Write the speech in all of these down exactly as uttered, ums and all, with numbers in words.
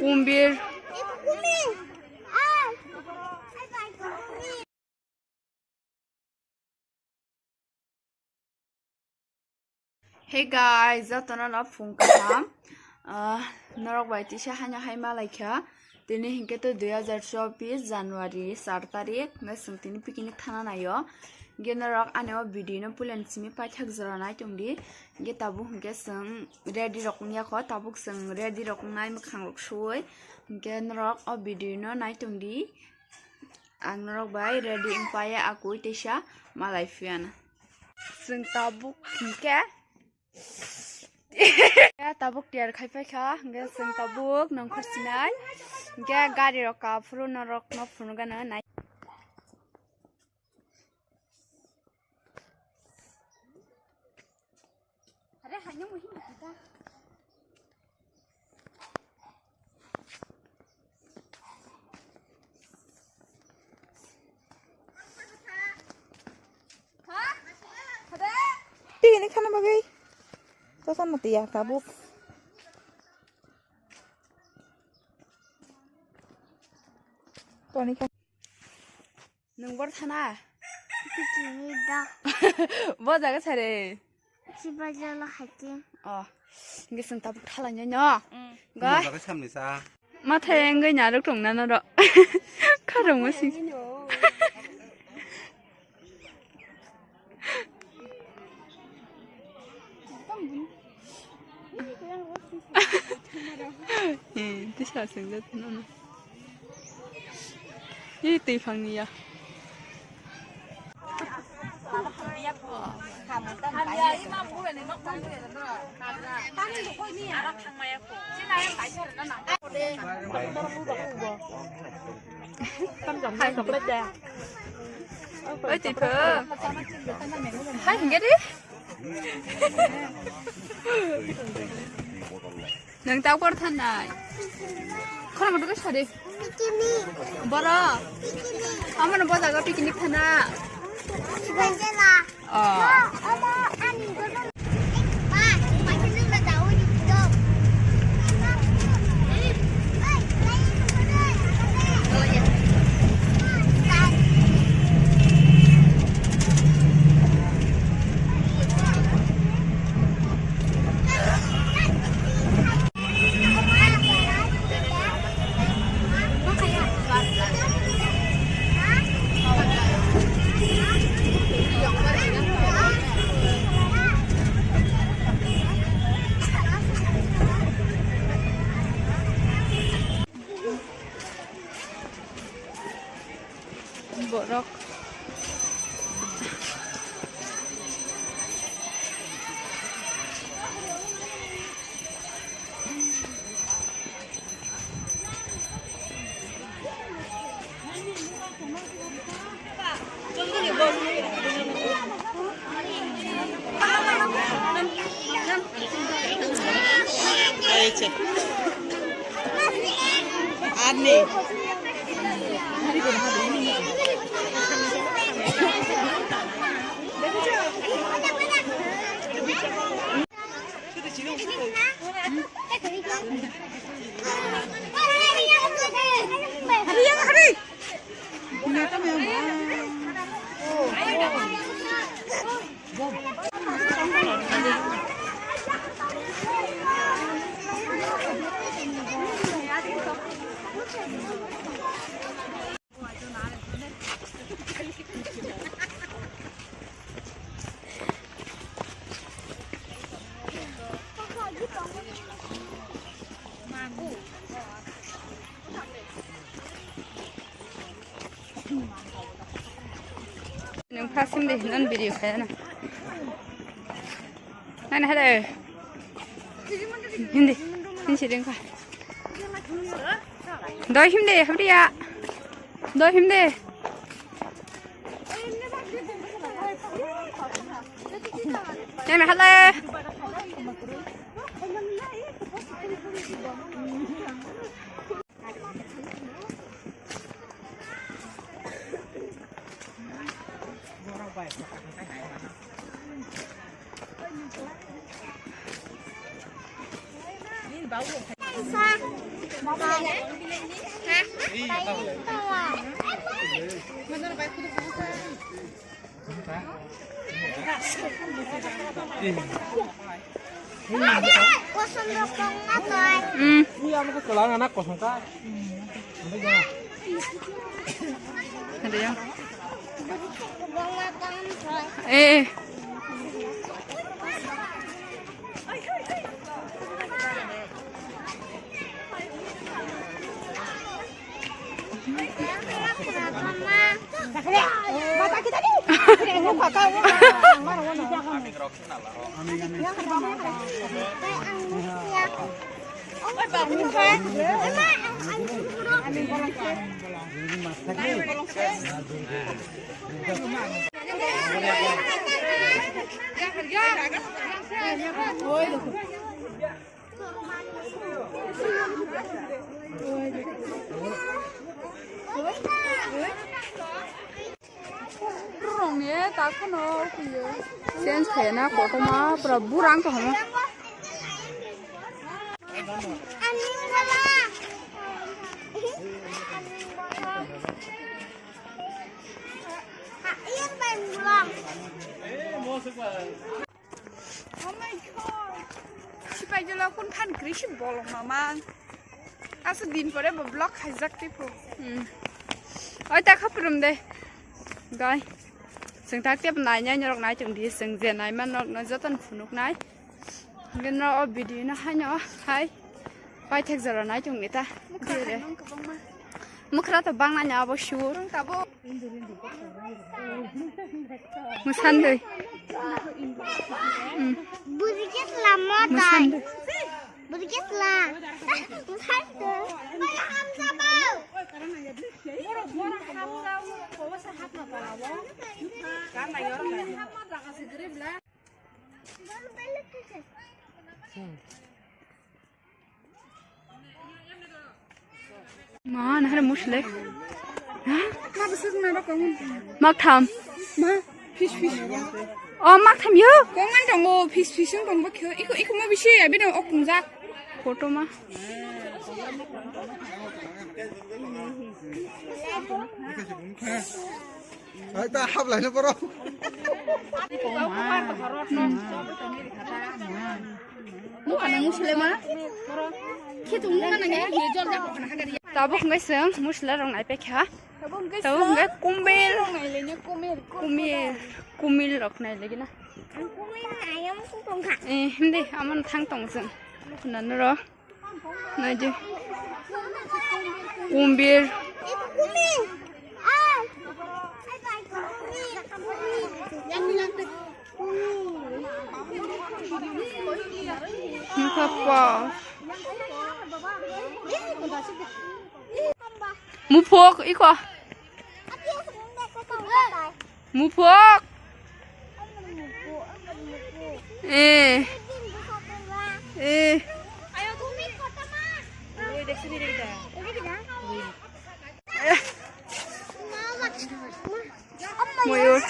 Kumbir. Hey guys, jotono no phung kaham. Ah, norok bai tisa haino hai malaikha. Tini hinkhe to dui hazar chobbish January char tarik, hwnkhe chwng tini picnic thana naio. Hinkhe norok ani o video no puila ni simi paithak jora nai tongdi. Hinkhe tabuk hinkhe chwng ready rok wngya kho, tabuk chwng ready rok wngnai mwkhang rok suwi. Hinkhe norok o video no nai tongdi. Ang norok bai ready wngpaiya akui teisa malai phiyana. Chwng tabuk hinkhe. Ya, tabuk tiyar khai paikha, hinkhe chwng tabuk nongkhor sinai. Hinkhe gari rok ka phuru norok no phunukgano nai. Tini khana bagwi. Tosa mati ya tabuk. Toni kha. Nwng bor thana? Tini da. Bo jaga sare. Sibajalo haiti. Oh, hinkhe chwng tabuk thala nyo nyo. Mm. Ga. Nwng jaga samni sa. Mathai wngwi narwk tongna norok. Kharungma sing. Eh, tisa sengja tino no. Eh, twi phangni ya. Oi, twi pho. Hai, hinga di. Nwng ta bor thanai. Khorang dugui sari. Picnic. Boro. Picnic. Amo no bojago picnic thana. Ibanjela. Oh. Amo ani gono. Borok. Ani. Nung first time deh, non video kaya na. Nana, hello. Hindi, hindi si dengka. Doi him de, habri ya. Doi him de. Nana, hello. Hmm. Iya, mau ke selang anak kosong, Kak. Ada ya? Eh. Rongni takhwno change khaina kotorma pura burang kaham. Oh my God. Sipai jolo kun phan kri si bolong mamang. Asa din pore bo vlog khaijak tipo. Hmm. Oi ta khaprum de. Gai. Seng tak tep nai nai norok nai tong di seng je nai man norok no joton phunuk nai. Hingke no o video no hai no hai. Pai thek jora nai tong ni ta. Mukha hai nong kabang ma. Mukra to bang nai abo sur. Nong tabo. Musandoi. Hmm. Bujikit lama dai. Musandoi. Bujikit la. Musandoi. Bala hamsa bau. Hmm. Ma, nahar musle. Ha? Ma, besok naro kamu. Mak tham. Ma, fish, fish. Oh, mak tham yo. Kong an tongo, fish, fish ang tongo kyo. Iko, iko ma bisi, abi dong ok tungjak. Photo ma. Hai ta hap lai no borok. Mukha nang musle ma? Khitung mukha nang ya, ye jol jak mukha nang hagari. Tabuk ngai seng musla rong nai pekha. Tabuk ngai kumbil. Rong nai le ne kumil. Kumil. Kumil rok nai le gina. Kumil nai yang sung tong kha. Eh, hindi, aman thang tong seng. Nanu ro. Naidi. Kumbir. Mukha pa. Muphok, iko. Muphok. Eh. Eh. Moyur.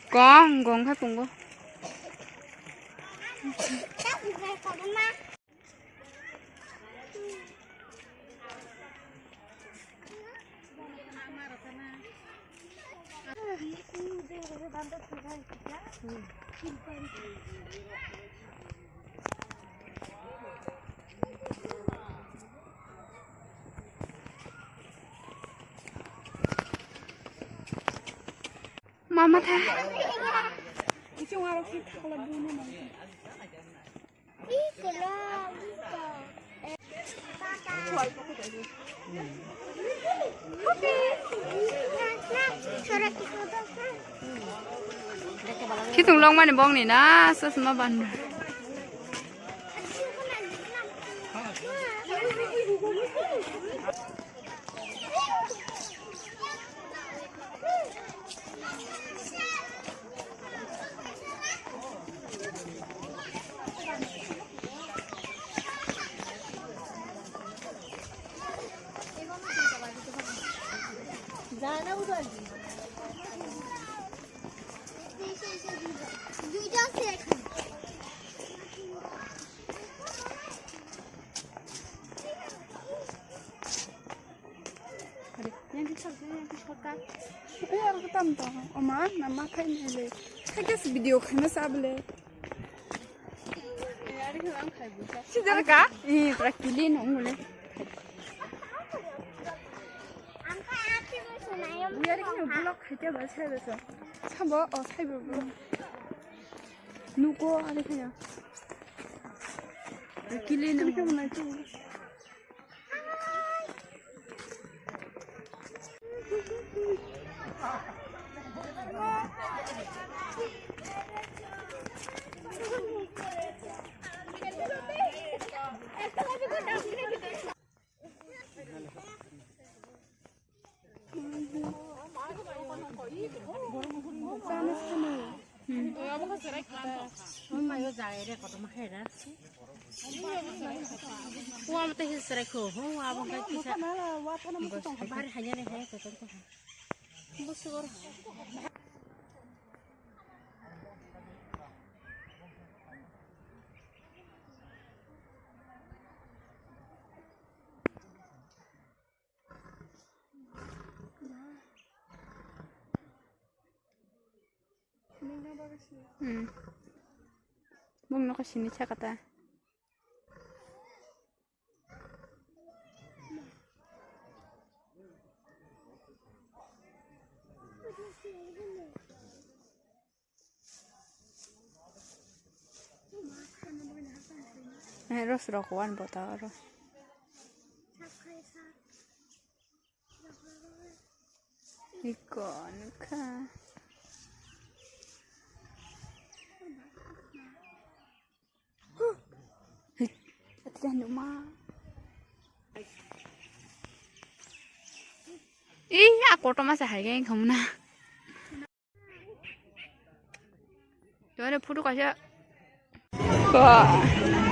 Kong, kong kha tongo. Mama tha. Khitung long mani bong ni na, sasma ban. Oma, nama khai nai le. Khai ke video khai ma sa bole. Sidar ka? Eh, pra kili no ngule. Yari kino vlog khai te ba sai ba so. Sabo, o sai ba vlog. Nuko are kaya. Kili no. Hmm. Bumno kha sini sakata. Eh, ros rok wan bota oro. Iko nukha. Hei, ati dah numa. Ih, a kotor masa hai geng kamu na. Tuh ada photo kaisa. Wah.